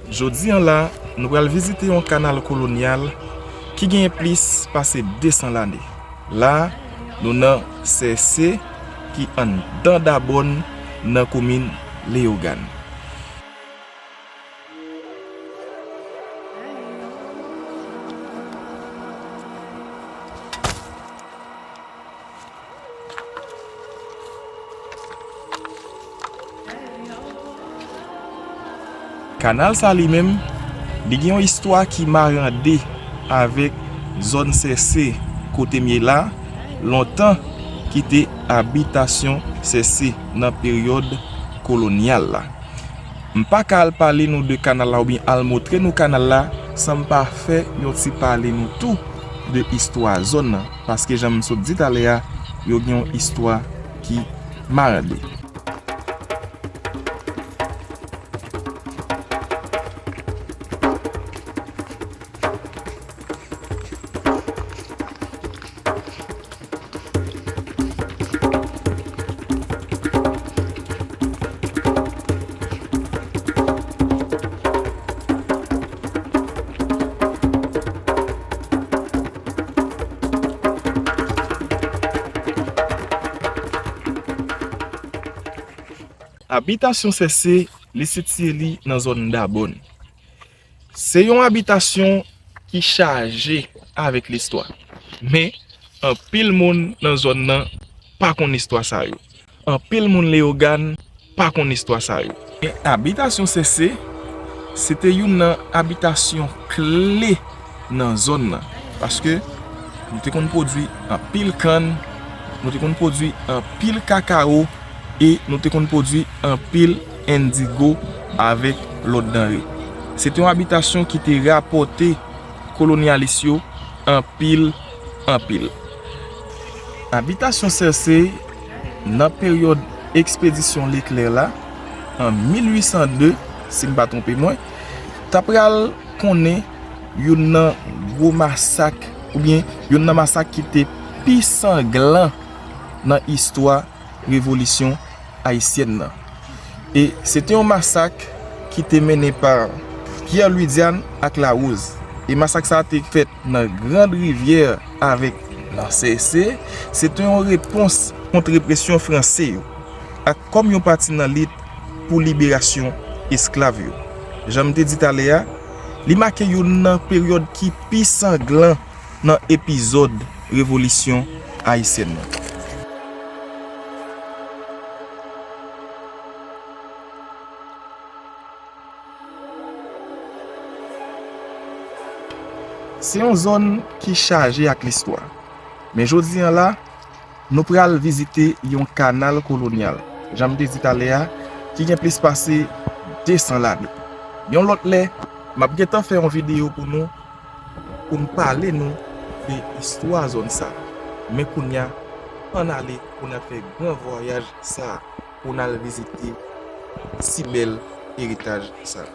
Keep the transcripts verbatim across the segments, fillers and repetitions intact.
Jodi an la, nou pral vizite yon kanal kolonyal ki genyen plis pase de san lane. La, nou nan Sèse ki anndan Dabòn nan komin Leyogàn. Kanal sa li menm, li gen yon istwa ki marande avèk zòn Sèse kote m ye la, lontan ki te abitasyon Sèse nan peryòd kolonyal la. M pa ka al pale nou de kanal la oubyen al montre nou kanal la san m pa fè yon ti pale nou tou de istwa zòn nan, paske jan m sot di talè a, yo gen yon istwa ki marande. Abitasyon Sèse, li sitiye li nan zòn Dabòn. Se yon abitasyon ki chaje avèk listwa. Men, anpil moun nan zòn nan pa konn istwa sa yo. Anpil moun Leyogàn pa konn istwa sa yo. Men abitasyon Sèse, se te youn nan abitasyon kle nan zòn nan. Paske nou te konn pwodui anpil kann, nou te konn pwodui anpil kakawo, e nou te konn pwodui anpil endigo avèk lòt danre. Se te yon abitasyon ki te rapòte kolonyalis yo anpil, anpil. Abitasyon Sèse, nan peryòd ekspedisyon Leklè la, an mil uit san de, si m pa twonpe mwen, ta pral konnen youn nan gwo masak, oubyen youn nan masak ki te pi sanglan nan istwa revolisyon ayisyèn nan. E se te yon masak ki te mennen pa Pierre Louis Diane ak Larose. E masak sa a te fèt nan Grand Rivière avèk nan Sèse. Se te yon repons kont represyon franse yo, ak kòm yon pati nan lit pou liberasyon esklav yo. Jan m te di talè a, li make youn nan peryòd ki pi sanglan nan epizòd revolisyon ayisyèn nan. Se yon zòn ki chaje ak listwa. Men jodi an la, nou pral vizite yon kanal kolonyal, jan m te di talè a, ki gen plis pase de san lane. Yon lòt lè, m ap gentan fè yon videyo pou nou, pou m pale nou de istwa zòn sa. Men kounye a, ann ale pou n al fè gran vwayaj sa, pou n al vizite si bèl eritaj sa.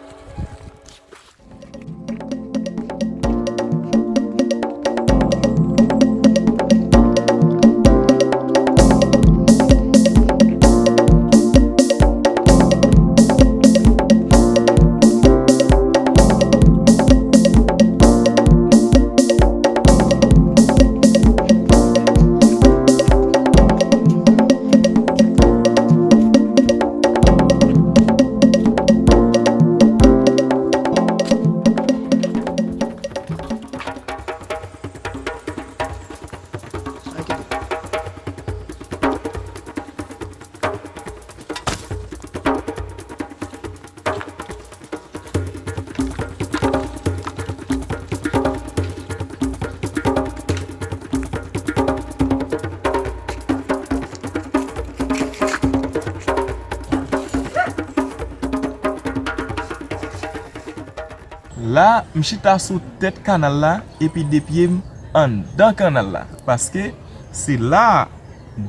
La, m chita sou tèt kanal la, epi de pye m anndan kanal la, paske se la a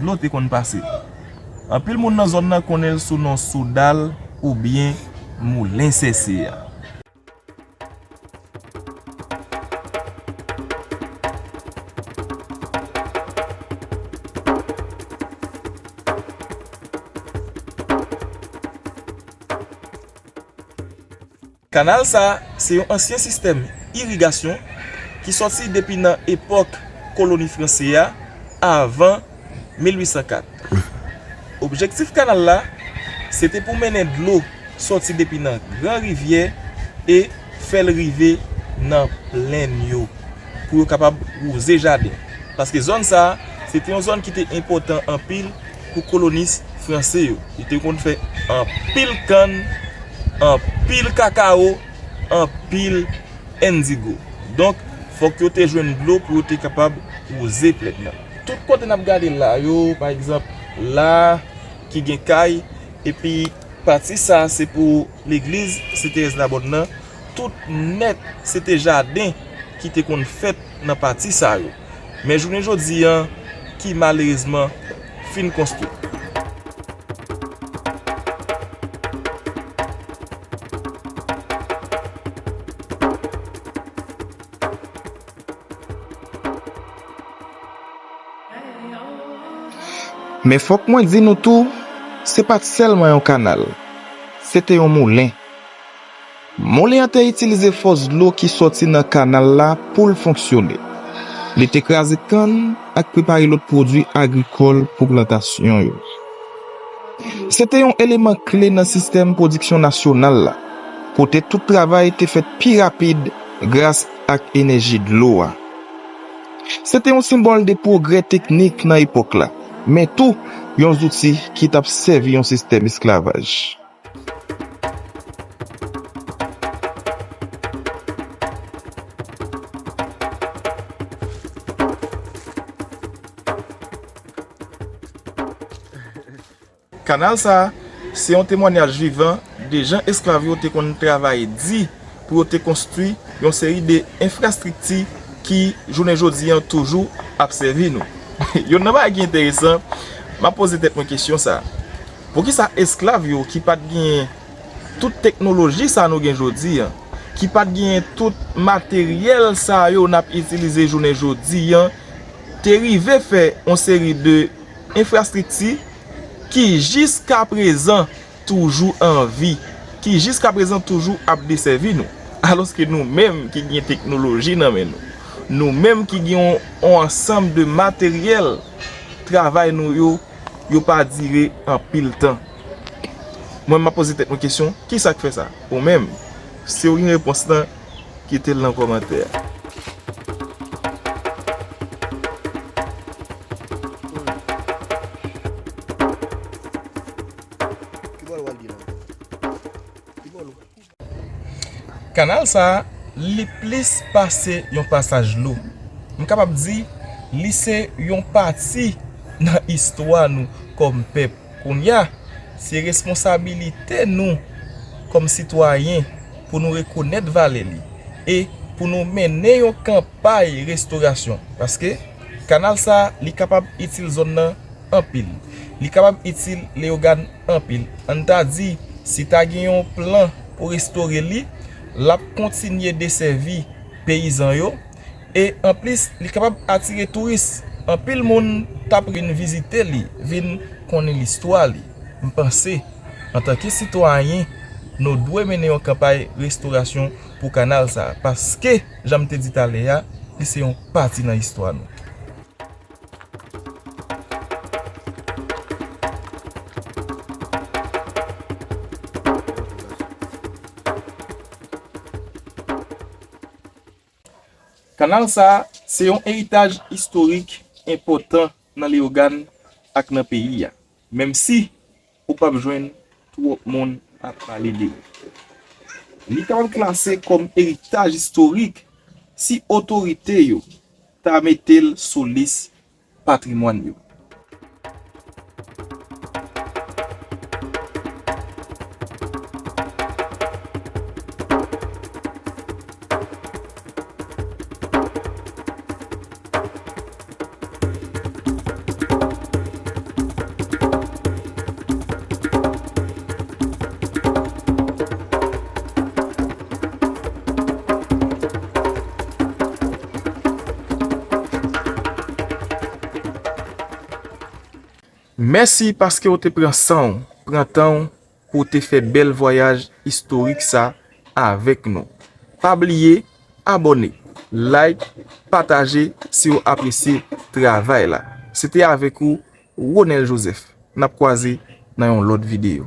dlo te konn pase. Anpil moun nan zòn nan konnen l sou non Soudal oubyen Moulen Sèse a. Kanal sa a se yon ansyen sistèm irigasyon ki sòti depi nan epòk koloni franse a, avan mil uit san kat. Objektif kanal la, se te pou mennen dlo sòti depi nan gran rivyè e fè l rive nan plenn yo, pou yo kapab wouze jaden. Paske zòn sa a, se te yon zòn ki te enpòtan anpil pou kolonis franse yo. Yo te konn fè anpil kann, anpil kakawo, anpil endigo. Donk, fòk yo te jwenn dlo pou yo te kapab wouze plenn nan. Tout kote n ap gade la yo, pa egzanp, la ki gen kay, epi pati sa se pou legliz Sentèrèz Labòn nan, tout nèt se te jaden ki te konn fèt nan pati sa yo. Men jounen jodi an, ki malerezman fin konstwi. Men fòk mwen di nou tou, se pa t sèlman yon kanal, se te yon moulen. Moulen an te itilize fòs dlo ki sòti nan kanal la pou l fonksyone. Li te kraze kann ak prepare lòt pwodui agrikòl pou plantasyon yo. Se te yon eleman kle nan sistèm pwodiksyon nasyonal la, kote tout travay te fèt pi rapid gras ak enèji dlo a. Se te yon senbòl de pwogrè teknik nan epòk la, men tou yon zouti ki t ap sèvi yon sistèm esklavaj. Kanal sa a, se yon temwanyaj vivan de jan esklav yo te konn travay di pou yo te konstwi yon seri de enfrastrikti ki, jounen jodi an, toujou ap sèvi nou. Youn nan bagay ki enteresan, m ap poze tèt mwen kesyon sa a. Poukisa esklav yo ki pa t genyen tout teknoloji sa nou gen jodi an, ki pa t genyen tout materyèl sa yo n ap itilize jounen jodi an, te rive fè yon seri de enfrastrikti ki jiskaprezan toujou an vi, ki jiskaprezan toujou ap desèvi nou. Alòske nou menm ki gen teknoloji nan men nou, nou menm ki gen yon, yon ansanm de materyèl, travay nou yo, yo pa dire anpil tan. Mwen, m ap poze tèt mwen kesyon, kisa k fè sa? Ou menm, si w gen repons lan, kite l nan kòmantè a. Ki bò l wè l ye la? Ki bò l wè? Kanal sa a, li plis pase yon pasaj dlo. M kapab di, li se yon pati nan istwa nou kòm pèp. Kounye a, se responsabilite nou kòm sitwayen pou nou rekonèt valè li e pou nou mennen yon kanpay restorasyon. Paske kanal sa a, li kapab itil zòn nan anpil. Li kapab itil Leyogàn anpil. Ann ta di, si ta gen yon plan pou restore li, l ap kontinye desèvi peyizan yo. E anplis, li kapab atire touris. Anpil moun t ap vin vizite li, vin konnen listwa li. M panse, antanke sitwayen, nou dwe mennen yon kanpay restorasyon pou kanal sa a. Paske, jan m te di talè a, li se yon pati nan istwa nou. Kanal sa a, se yon eritaj istorik enpòtan nan Leyogàn ak nan peyi a, menm si ou p ap jwenn twòp moun ap pale de li. Li kapab klase kòm eritaj istorik si otorite yo ta mete l sou lis patrimwàn yo. Mèsi paske w te pran san w, pran tan w pou w te fè bèl vwayaj istorik sa avèk nou. Pa bliye abòne, like, pataje si w apresye travay la. Se te avèk ou, Ronel Joseph. N ap kwaze nan yon lòt videyo.